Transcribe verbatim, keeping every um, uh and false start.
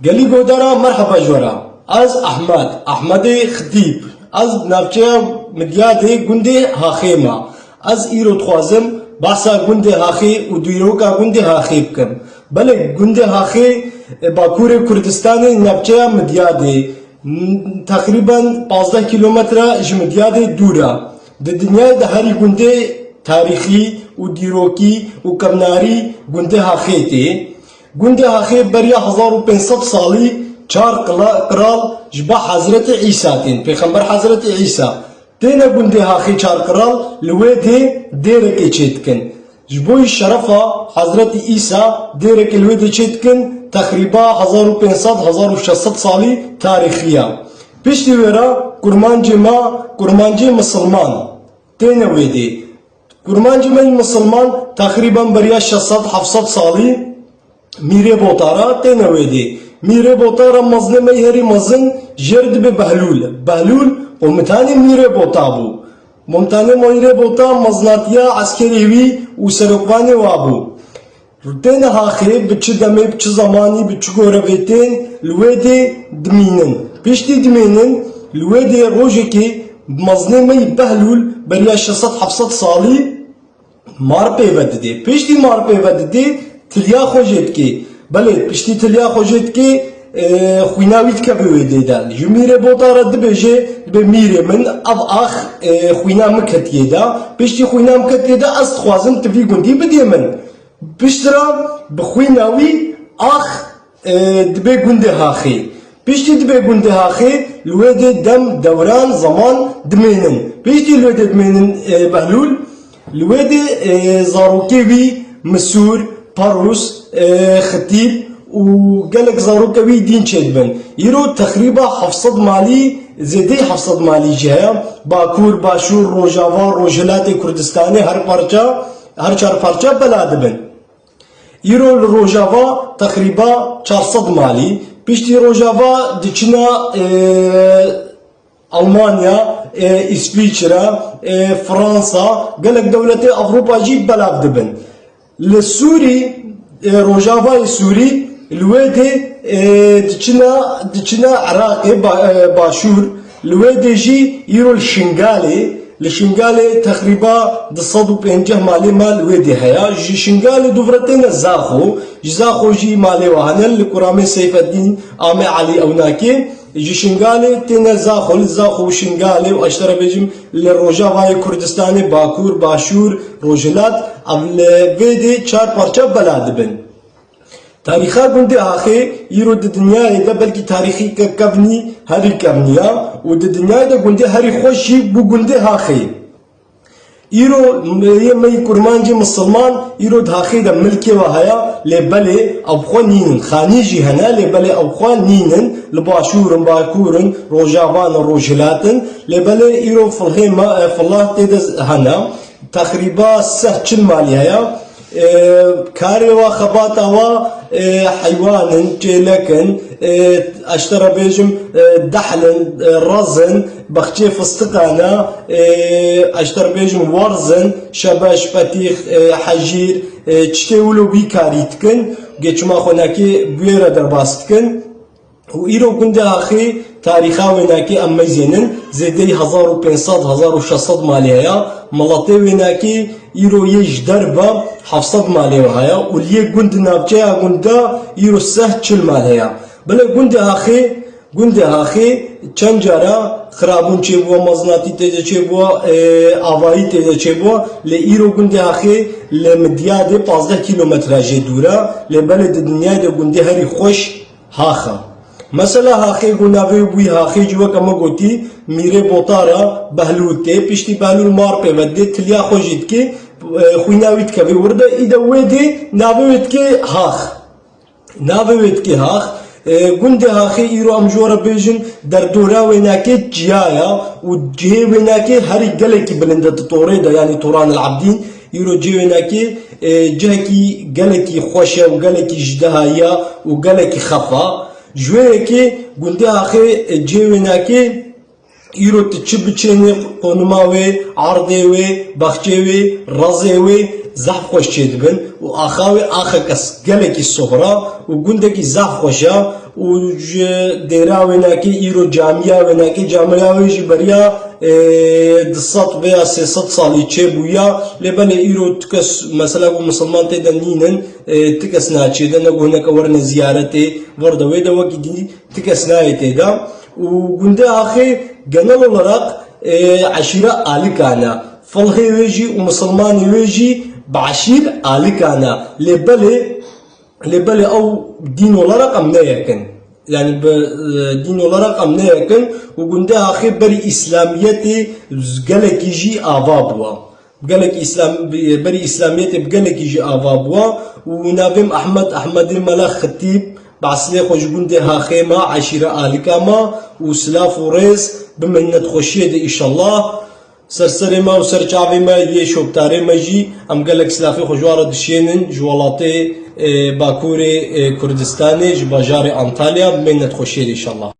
Gelî guhdaran, merheba ji we re. Ez Ehmed, Ehmedê Xitîb. Ez di navçeya Midyadê gundê Haxê me. Ez îro dixwazim behsa gundê Haxê û dîroka gundê Haxê bikim. Belê gundê Haxê, e, bakurê Kurdistanê, navçeya Midyadê, m-, teqrîben pazdeh kîlometre ji Midyadê dûr e. Di dinyayê de herî gundê tarîxî û dîrokî û kevnarî gundê Haxê tê. Gundê Haxê beriya hezar û pênc sed salî çar qila-, qral ji ba Hezretî Îsa tên, Pêxember Hezretî Îsa. Têne gundê Haxê çar qral li wê dê dêrekê çêdikin. Ji bo yî şerefa Hezretî Îsa dêrekê li wê dê çêdikin, teqrîba hezar û pênc sed, hezar û şeş sed salî tarîxî ya. Piştî wê re kurmancê me, kurmancê misilman têne wê dê. Kurmancê me yî misilman teqrîben beriya şeş sed heft sed salî Mîrê Botara têne wê dê. Mîrê Botara mezinê me yî herî mezin jê re dibe Behlûl. Behlûl komutanê Mîrê Bota bû. Komutanê Mîrê Bota mezinatiya eskerê wî û serokvanê wa bû. Têne Haxê bi çi demê, bi çi zemanî, bi çi gorevê tên li wê dê dimînin. Piştî dimînin, li wê dê rojekê mezinê me yî Behlûl beriya şeş sed heft sed salî mar pê ve didê. Piştî mar pê ve didê, tiliya xwe jê dikê. Belê, piştî tiliya xwe jê dikê, e, xwîna wî dikeve wê dê de. Ji Mîrê Bota re dibêje, dibê mîrê min, ev ax, e, xwîna min ketiye de. Piştî xwîna min ketiye de, ez dixwazim tu vî gundî bidê min. Piştre bi xwîna wî ax, e, dibe gundê Haxê. Piştî dibe gundê Haxê, li wê dê dem, dewran, zeman dimênin. Piştî li wê dê dimênin, e, Behlûl, li wê dê, e, zarokê wî Misûr, Parûs, e, Xitîb û gelek zaroke wî dîn çêdibin. Îro teqrîba heft sed malî, zêdeyî heft sed malî jî heye. Bakur, Başûr, Rojava, Rojhilatê Kurdistanê her parça, her çar parça bela dibin. Îro li Rojava teqrîba çar sed malî. Piştî Rojava diçine, e, Almanya, e, Îsvîçre, e, Fransa, gelek dewletê Ewropa jî belav dibin. Li Sûrî, e, Rojavayê Sûrî, li wê dê, e, diçine, diçine Iraqê ba-, e, başûr, li wê dê jî îro li Şingalê, li Şingalê teqrîba du sed û pênceh malê me li wê dê heye. Ji Şingalê dûvre têne Zaxo, ji Zaxo jî malê we hene, li Kuramê Seyfeddîn, Amê Elî ewnakê. Ji Şingalê têne Zaxo, li Zaxo û Şingalê û ez ji te re bêjim, li Rojavayê Kurdistanê, Bakur, Başûr, Rojhilat, ev li vê dê çar parça bela dibin. Tarîxa gundê Haxê îro di dinyayê de belkî tarîxîke kevnî, herî kevnî ya û di dinyayê de gundê herî xweş jî bû gundê Haxê. Îro yê me yî kurmancê misilman îro di Haxê de milkê we heye, lê belê ew bi xwe nînin. Xanî jî hene, lê belê ew bi xwe nînin. Li başûr in, bakur in, rojava ne, rojhilat in. Lê belê îro filhê me, e, filah tê de hene. Teqrîba seh çil malî heye. E, karê wa, xebata wa, e, heywan in, çêlek in, e, ez ji te re bêjim, e, dehl in, e, rez in, bexçê fistiqan e, e, ez ji te re bêjim, werz in, şebeş, petîx, e, hejîr, e, tiştê wilo wî karî dikin, gê çima xwe nekê bi wê re derbas dikin. Û îro gundê Axê tarîxa wênakê em meyzênin, zêdeyî hezar û pênc sed, hezar û şeş sed malê heye. Miletê wênakê îro yê ji derve heft sed malê we heye û li yê gund, navçeya gund de îro seh çil mal heye. Belê gundê Axê, gundê Axê çend cara xirabûn çêbûye, mezinatî tê de çêbûye, e, avayî tê de çêbûye. Lê îro gundê Axê li Midyadê pazdeh kîlometre jê dûr e. Lê belê di dinyayê de gundê herî xweş Haxa. Mesela Haxê ku navê wî Haxê jî weke me gotî, Mîrê Botara Behlûl tê, piştî Behlûl mar pê ve dê, tiliya xwe jî dikê, e, xwîna wî dikeve wir de, îde wê dê navê wê dikê Hax. Navê wê dikê Hax. E, gundê Haxê îro em ji we re bêjin, derdora wênakê çiya ya û cihê wênakê herî gelekî bilind e di torê de, yanî Toran el Ebdîn. Îro cihê wênakê, e, cihekî gelekî xweş e û gelekî ji dehayî ya û gelekî xef a. Ji wê yekê gundê Axê, e, cihê wênakê îro tu çi biçênê, qonima wê, erdê wê, bexçê wê, rezê wê, zehf xweş çêdibin û axa wê axeke s-, gelekî soxra û gundekî zehf xweş e û ji dêra wênekê îro camiya wênekê, camiya wê jî beriya, e, du sed veya sê sed salî çêbûya, lê belê îro tu kes mesela ku misilman tê de nînin, e, tu kes naçêde, ne ku hineke werine ziyaretê, ver de wê de wekî dî tu kes nayê tê de. Û gundê axê genel olarak, e, eşîra Alikan e. Filhê wê jî û misilmanê wê jî bi eşîr Alikan e. Lê belê, lê belê ew dîn olarak em ne yek in. Yani bi, e, dîn olarak em ne yek in û gundê axê berî îslamiyetê gelekî jî ava bûye. Gelek îslam, berî îslamiyetê bi gelekî jî ava bûye û navê min Ehmed, Ehmedê Mele Xitîb, bi eslê xwe ji gundê Haxê me, eşîra Alika me û silav û rêz bi minnetxweşiyê de, înşallah. Ser serê me û ser çavê me yê şoptarê me jî em gelek silafê xwe ji wan re dişênin, ji welatê, e, Bakurê, e, Kurdistanê, ji bajarê Antalya, bi minnetxweşiyê de, înşallah.